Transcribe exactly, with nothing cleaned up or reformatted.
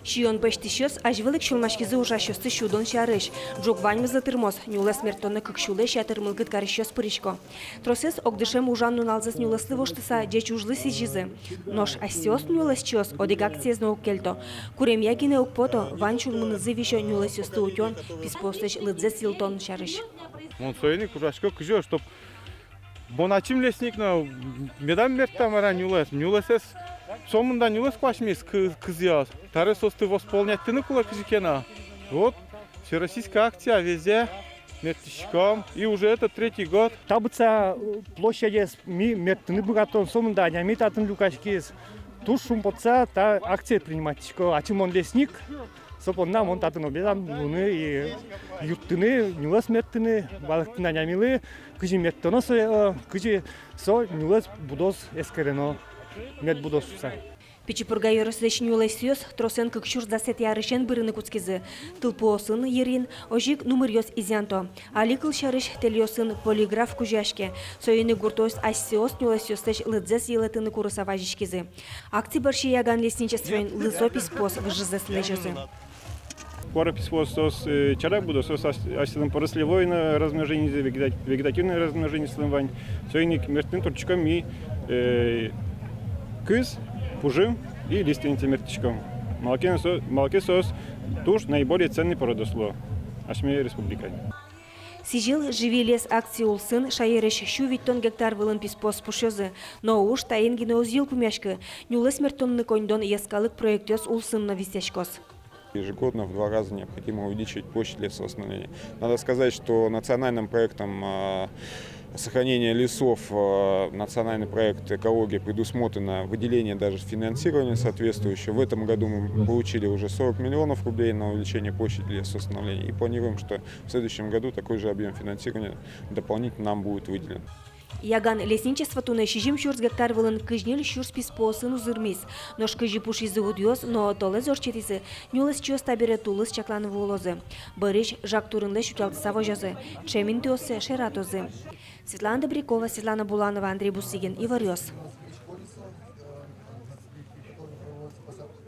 Сиён пӧзьтӥсьёс азьвыл ик сюлмаськизы ужасьёсты сюдон сярысь. Ӝог ваньмызлы тырмоз, нюлэс мерттонэ кык сюлэсь ятыр мылкыд карисьёс пырисько. Тросэз огдышем ужан нуналзэс нюлэслы воштыса ӟеч ужлы сӥзизы. Нош асьсэос нюлэсчиос одӥг акциез но уг кельто. Куремъя гинэ уг пото, вань сюлмынызы висё нюлэсъёсты утён, писпуослэсь лыдзэс йылтон сярысь. Мон соин ик ужасько, кызьы, чтоб мон ачим лесник но, медам мертта мар-а нюлэс. Нюлэсэз, сомында нюлэс куасьмиз кы-, кызъёс. Табере соосты восполнять карыны кулэ кызьы ке но. Вот, всероссийская акция, везде мерттӥськом. И уже это третий год. Та быдӟа, э, площадез ми мерттыны быгатом, сомында адями татын люкаськиз. Туж шумпотыса та акцие принимать карисько. Ачим мон лесник, со понна мон татын обязан луыны и юрттыны, нюлэс мерттыны, валэктыны адямилы, кызьы мерттоно сое, э, кызьы со нюлэс будоз эскерено, мед будоз шуыса. Пичи Пурга ёросысь нюлэсъёс тросэн кык сюрс дасэтӥ арысен бырыны кутскизы. Тылпуосын йырин, озьы ик нумыръёс изъянто. Али, кылсярысь, тэльёсын полиграф кузёяське. Соин ик гуртъёс асьсэос нюлэсъёслэсь лыдзэс йылэтыны курыса вазиськизы. Акци бӧрсьы Яган лесничествоын лысо писпуос выжызэс лэзёзы. Куара писпуос соос, э, чара будо, соос ас-, асьсэлэн порослевой но размножениезы, вегета-, вегетативной размножениезы вань. Соин ик мерттыны турттӥськом ми, э, кыз, пужым и лиственница мерттӥськом. Малы ке со-, малы ке соос туж наиболее ценный породос луо асьме республикаын. «Сӥзьыл — живи лес» акци улсын шаерысь сю витьтон гектар вылын писпуос пушъёзы, но уж таин гинэ уз йылпумъяськы. Нюлэс мерттонлы коньдон йӧскалык проектъёс улсын но висъяськоз. Ежегодно в два раза необходимо увеличивать площадь лесовосстановления. Надо сказать, что национальным проектом, а, сохранения лесов, а, национальный проект «Экология» предусмотрено выделение даже финансирования соответствующего. В этом году мы получили уже сорок миллионов рублей на увеличение площади лесовосстановления и планируем, что в следующем году такой же объём финансирования дополнительно нам будет выделен. Яган лесничество туннэ сизьым сюрс гектар вылын кызь ньыль сюрс писпуосын узырмиз. Нош кызьы пушизы удъёс но толэз ортчытӥзы, нюлэсчиос табере тулыс чакланы вуылозы. Бӧрысь жаг турынлэсь утялтыса возёзы, ӵем интыоссэ шератозы. Светлана Добрякова, Светлана Буланова, Андрей Бусыгин, «Иворъёс».